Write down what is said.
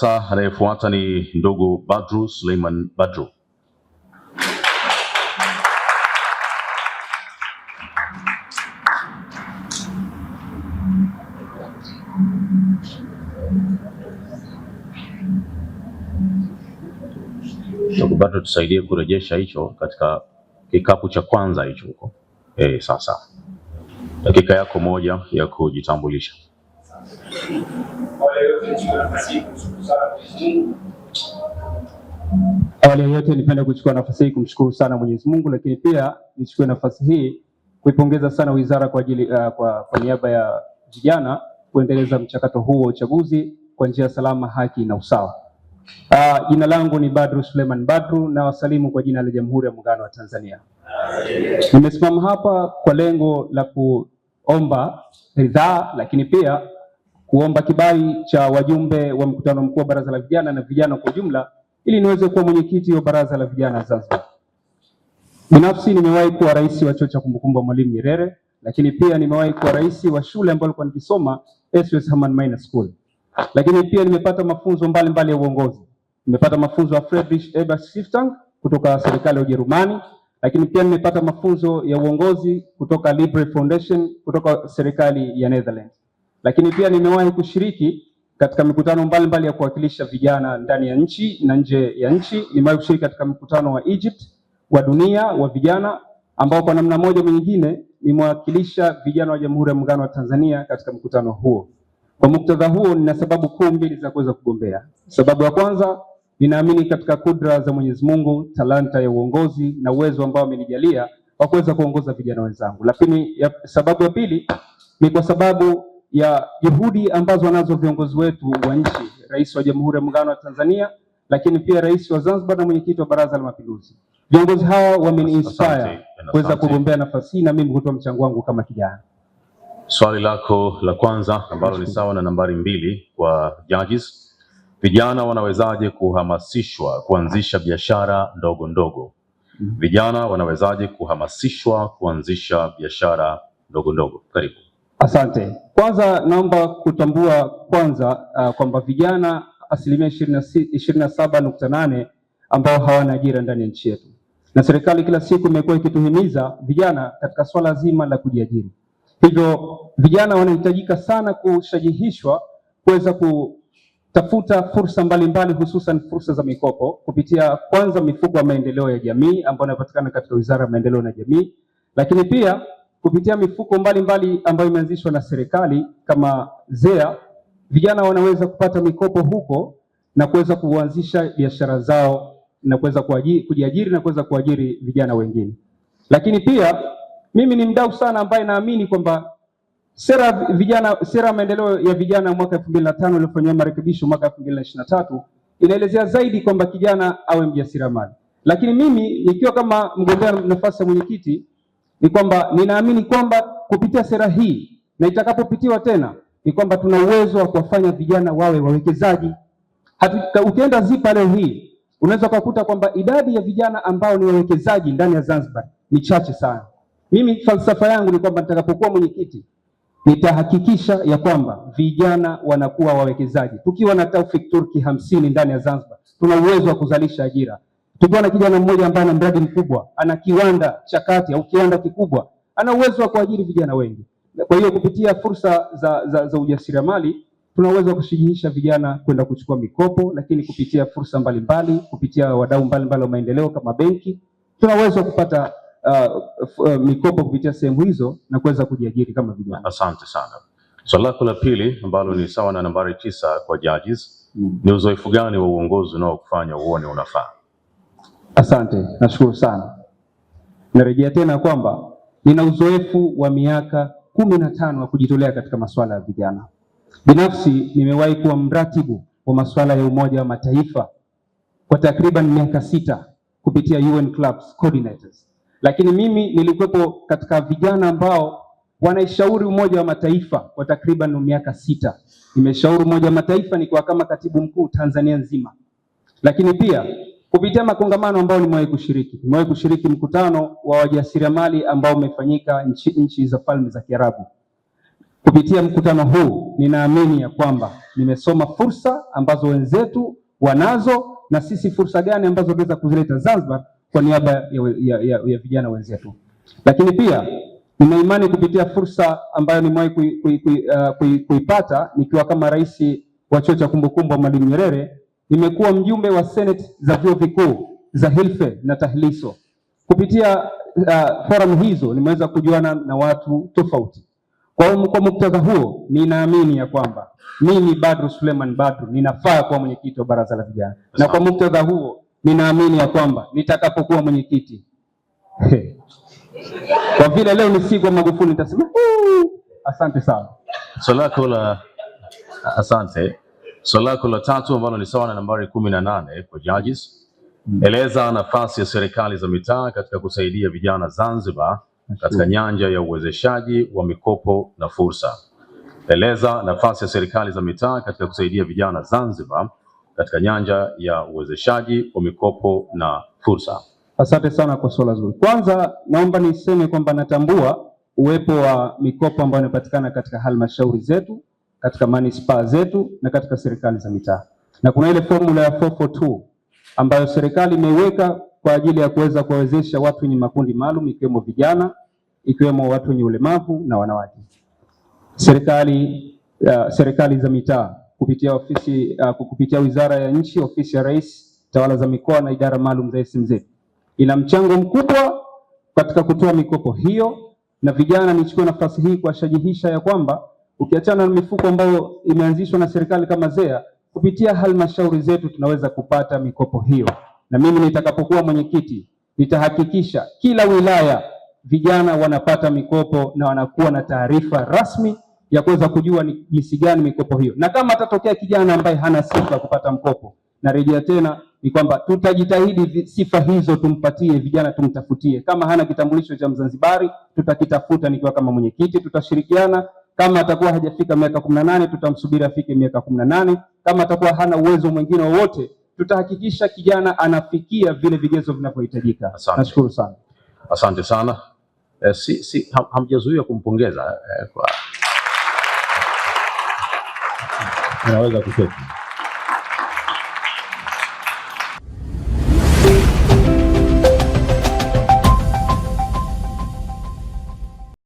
Sasa anayefuata ni ndugu Badru Suleiman Badru. Ndugu Badru, tusaidie kurejesha hicho katika kikapu cha kwanza hicho huko. Sasa dakika yako moja ya kujitambulisha. Awali ya yote nipende kuchukua nafasi hii kumshukuru sana Mwenyezi Mungu, lakini pia nichukue nafasi hii kuipongeza sana wizara kwa ajili kwa niaba ya vijana kuendeleza mchakato huu wa uchaguzi kwa njia salama, haki na usawa. Jina langu ni Badru Suleiman Badru na wasalimu kwa jina la Jamhuri ya Muungano wa Tanzania. Nimesimama hapa kwa lengo la kuomba ridhaa, lakini pia kuomba kibali cha wajumbe wa mkutano mkuu wa Baraza la Vijana na vijana kwa ujumla ili niweze kuwa mwenyekiti wa Baraza la Vijana Zanzibar. Binafsi nimewahi kuwa rais wa chuo cha kumbukumbu wa Mwalimu Nyerere, lakini pia nimewahi kuwa rais wa shule ambayo nilikuwa nikisoma SOS Herman Maina School. Lakini pia nimepata mafunzo mbalimbali ya uongozi. Nimepata mafunzo ya Friedrich Ebert Stiftung kutoka serikali ya Ujerumani, lakini pia nimepata mafunzo ya uongozi kutoka Libre Foundation kutoka serikali ya Netherlands. Lakini pia nimewahi kushiriki katika mikutano mbalimbali ya kuwakilisha vijana ndani ya nchi na nje ya nchi. Nimewahi kushiriki katika mkutano wa Egypt wa dunia wa vijana ambao kwa namna moja nyingine nimewakilisha vijana wa Jamhuri ya Muungano wa Tanzania katika mkutano huo. Kwa muktadha huo, nina sababu kuu mbili za kuweza kugombea. Sababu ya kwanza, ninaamini katika kudra za Mwenyezi Mungu, talanta ya uongozi na uwezo ambao amenijalia wa kuweza kuongoza vijana wenzangu. Lakini sababu ya pili ni kwa sababu ya juhudi ambazo wanazo viongozi wetu wa nchi, Rais wa Jamhuri ya Muungano wa Tanzania, lakini pia Rais wa Zanzibar na mwenyekiti wa Baraza la Mapinduzi. Viongozi hawa wameni-inspire kuweza kugombea nafasi hii na mimi kutoa mchango wangu kama kijana. Swali lako la kwanza ambalo ni sawa na nambari 2 kwa judges. Vijana wanawezaje kuhamasishwa kuanzisha biashara ndogo ndogo? Vijana wanawezaje kuhamasishwa kuanzisha biashara ndogo ndogo? Karibu. Asante. Kwanza naomba kutambua kwanza kwamba vijana asilimia 27.8 ambao hawana ajira ndani ya nchi yetu, na serikali kila siku imekuwa ikituhimiza vijana katika swala zima la kujiajiri. Hivyo vijana wanahitajika sana kushajihishwa kuweza kutafuta fursa mbalimbali, hususan fursa za mikopo kupitia kwanza mifuko ya maendeleo ya jamii ambayo inapatikana katika Wizara ya Maendeleo na Jamii, lakini pia kupitia mifuko mbalimbali ambayo imeanzishwa na serikali kama ZEA, vijana wanaweza kupata mikopo huko na kuweza kuanzisha biashara zao na kuweza kujiajiri na kuweza kuajiri vijana wengine. Lakini pia mimi ni mdau sana ambaye naamini kwamba sera ya maendeleo ya vijana mwaka 2005 iliyofanywa marekebisho mwaka 2023 inaelezea zaidi kwamba kijana awe mjasiriamali. Lakini mimi nikiwa kama mgombea nafasi ya mwenyekiti ni kwamba ninaamini kwamba kupitia sera hii na itakapopitiwa tena ni kwamba tuna uwezo wa kuwafanya vijana wawe wawekezaji. Ukienda ZIPA leo hii unaweza kukuta kwamba idadi ya vijana ambao ni wawekezaji ndani ya Zanzibar ni chache sana. Mimi falsafa yangu ni kwamba nitakapokuwa mwenyekiti nitahakikisha ya kwamba vijana wanakuwa wawekezaji. Tukiwa na Taufik Turki 50 ndani ya Zanzibar tuna uwezo wa kuzalisha ajira. Tukiwa na kijana mmoja ambaye ana mradi mkubwa, ana kiwanda cha kati au kiwanda kikubwa, ana uwezo wa kuajiri vijana wengi. Kwa hiyo kupitia fursa za ujasiriamali tuna uwezo wa kushajihisha vijana kwenda kuchukua mikopo, lakini kupitia fursa mbalimbali, kupitia wadau mbalimbali wa maendeleo kama benki, tuna uwezo wa kupata mikopo kupitia sehemu hizo na kuweza kujiajiri kama vijana. Asante sana. Swali lako la pili ambalo ni sawa na nambari 9 kwa judges, ni uzoefu gani wa uongozi unaokufanya uone unafaa? Asante, nashukuru sana. Narejea tena kwamba nina uzoefu wa miaka 15 wa kujitolea katika masuala ya vijana. Binafsi nimewahi kuwa mratibu wa masuala ya Umoja wa Mataifa kwa takriban miaka 6 kupitia UN Clubs Coordinators. Lakini mimi nilikuwepo katika vijana ambao wanaishauri Umoja wa Mataifa kwa takriban miaka 6. Nimeshauri Umoja wa Mataifa nikiwa kama katibu mkuu Tanzania nzima. Lakini pia kupitia makongamano ambayo nimewahi kushiriki, nimewahi kushiriki mkutano wa wajasiriamali ambao umefanyika nchi za Falme za Kiarabu. Kupitia mkutano huu ninaamini ya kwamba Nimesoma fursa ambazo wenzetu wanazo na sisi fursa gani ambazo tunaweza kuzileta Zanzibar kwa niaba ya vijana wenzetu. Lakini pia nina imani kupitia fursa ambayo nimewahi kuipata nikiwa kama rais wa chuo cha kumbukumbu wa Mwalimu Nyerere, nimekuwa mjumbe wa senate za vyuo vikuu za Hilfe na Tahliso. Kupitia forum hizo nimeweza kujuana na watu tofauti. Kwa muktadha huo, ninaamini ya kwamba mimi Badru Suleiman Badru ninafaa kuwa mwenyekiti wa baraza la vijana, na kwa muktadha huo ninaamini ya kwamba nitakapokuwa mwenyekiti kwa vile leo ni siku ya Magufuli nitasema asante sana. Swali lako la asante. Swali lako la tatu ambalo ni sawa na nambari 18 kwa judges. Eleza nafasi ya serikali za mitaa katika kusaidia vijana Zanzibar katika nyanja ya uwezeshaji wa mikopo na fursa. Eleza nafasi ya serikali za mitaa katika kusaidia vijana Zanzibar katika nyanja ya uwezeshaji wa mikopo na fursa. Asante sana kwa swala zuri. Kwanza naomba niseme kwamba natambua uwepo wa mikopo ambayo inapatikana katika halmashauri zetu, katika manispaa zetu na katika serikali za mitaa, na kuna ile formula ya 442 ambayo serikali imeiweka kwa ajili ya kuweza kuwawezesha watu wenye makundi maalum ikiwemo vijana, ikiwemo watu wenye ulemavu na wanawake. Serikali za mitaa kupitia ofisi kupitia Wizara ya Nchi, Ofisi ya Rais, Tawala za Mikoa na idara maalum za SMZ ina mchango mkubwa katika kutoa mikopo hiyo. Na vijana, nichukue nafasi hii kuwashajihisha ya kwamba ukiachana na mifuko ambayo imeanzishwa na serikali kama ZEA, kupitia halmashauri zetu tunaweza kupata mikopo hiyo, na mimi nitakapokuwa mwenyekiti nitahakikisha kila wilaya vijana wanapata mikopo na wanakuwa na taarifa rasmi ya kuweza kujua ni jinsi gani mikopo hiyo, na kama atatokea kijana ambaye hana sifa kupata mkopo, narejea tena ni kwamba tutajitahidi sifa hizo tumpatie vijana, tumtafutie. Kama hana kitambulisho cha Mzanzibari tutakitafuta nikiwa kama mwenyekiti, tutashirikiana. Kama atakuwa hajafika miaka 18 tutamsubiri afike miaka 18. Kama atakuwa hana uwezo mwingine wowote, tutahakikisha kijana anafikia vile vigezo vinavyohitajika. Nashukuru sana. Asante sana. Hamjazuia kumpongeza kwa Unaweza kuketi.